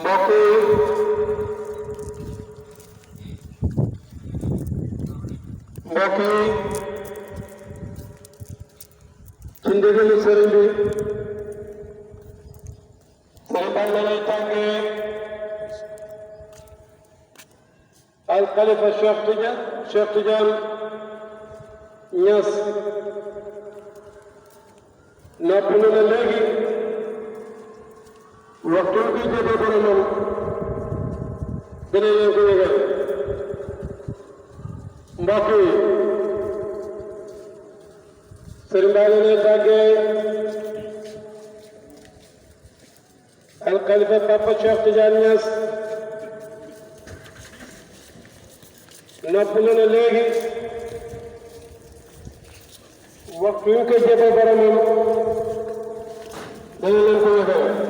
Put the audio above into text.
mbokk yi ci ndigalu sëriñ bi sëriñ baa ngi lay tàggee al xalifa Cheikh Tidiane Niass noppalu na léegi waxtu bi jëfe boromam dina leen ko yëgal mbokk yi sëriñ baa ngi lay tàggee al xalifa Papa Cheikh Tidiane Niass noppalu na léegi waxtu yu ko jëfe boromam dana leen ko yëgal